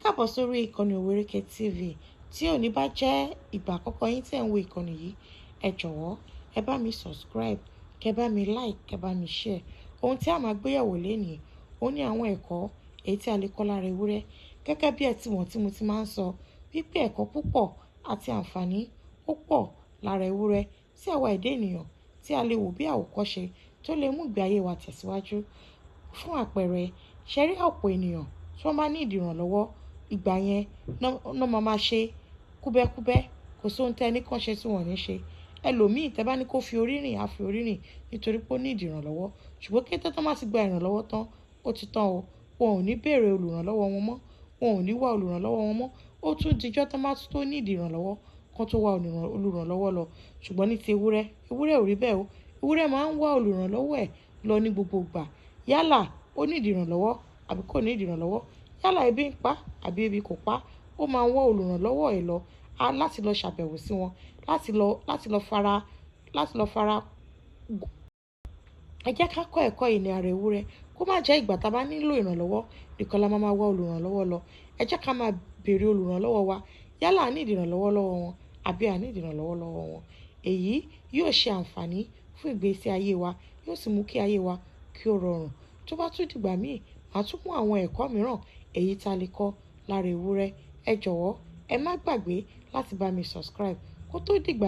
Káàbọ̀ sórí ìkànnì Owereke TV. Tí òní bá jẹ́ ìgbà àkọ́kọ́ yín tí ẹ̀ ń wo ìkànnì yìí, ẹ jọ̀wọ́ ẹ bá mi subscribe, kẹ bá mi like, kẹ bá mi share. Ohun tí a máa gbéyẹ̀wò lénìí, ó ní àwọn ẹ̀kọ́ èyí tí a lè kọ́ lára ewúrẹ́. Gẹ́gẹ́ bí ẹ ti mọ̀ tí mo ti máa ń sọ wípé ẹ̀kọ́ púpọ̀ àti àǹfààní ó pọ̀ lára ewúrẹ́ tí àwa ẹ̀dá ènìyàn tí a lè wò bí àwòkọ́ṣe tó lè mú ìgbé ayé wa tẹ̀síwájú. Fún àpẹẹrẹ, ṣé rí ọ̀pọ̀ ènìyàn tí wọ́n bá ní ìdí ìrànlọ́wọ́, ìgbà yẹn ná máa máa ṣe kúbẹ́kúbẹ́, kò sí ohun tí ẹni kan ṣe tí wọ́n ò ní ṣe. Ẹlòmíì tẹ́ bá ní kó fi orí rìn, á fi orí rìn nítorí pé ó ní ìdí ìrànlọ́wọ́. Ṣùgbọ́n kété tó bá ti gba ìrànlọ́wọ́ tán, ó ti tán o. Wọn ò ní béèrè olùrànlọ́wọ́ wọn mọ́, wọn ò ní wá olùrànlọ́wọ́ wọn mọ́. Ó tún dijọ́ tó bá tó ní ìdí ìrànlọ́wọ́ kan tó wá olùrànlọ́wọ́ lọ. Ṣùgbọ́n ní ti ewúrẹ́, ewúrẹ́ ò rí bẹ́ẹ̀ o. Ewúrẹ́ máa ń wá olùrànlọ́wọ́ ẹ̀ lọ ní gbogbo ìgbà. Yálà ó ní ìdí ìrànlọ́wọ́ àbí kò ní ìdí ìrànlọ́wọ́. Yálà ebi ń pa àbí ebi kò pa, ó máa ń wá olùrànlọ́wọ́ ẹ̀ lọ láti lọ ṣàbẹ̀wò sí wọn, láti lọ fara, láti lọ fara. Ẹ jẹ́ ká kọ́ ẹ̀kọ́ yìí ní ara ewúrẹ́. Kó má jẹ́ ìgbà tí a bá nílò ìrànlọ́wọ́ nìkan la máa máa wá olùrànlọ́wọ́ lọ. Ẹ jẹ́ ká máa béèrè olùrànlọ́wọ́ wa. Yálà a ní ìdí ìrànlọ́wọ́ lọ́wọ́ wọn àbí a ní ìdí ìrànlọ́wọ́ lọ́wọ́ wọn. Èyí yóò ṣe àǹfààní fún ìgbésí ayé wa, yóò sì mú kí ayé wa kí ó rọrùn. Tó bá tún dìgbà míì, màá tún mú àwọn ẹ̀kọ́ mìíràn èyí tí a lè kọ́ lára ewúrẹ́. Ẹ jọ̀wọ́ ẹ má gbàgbé láti bá mi subscribe kó tó dìgbà.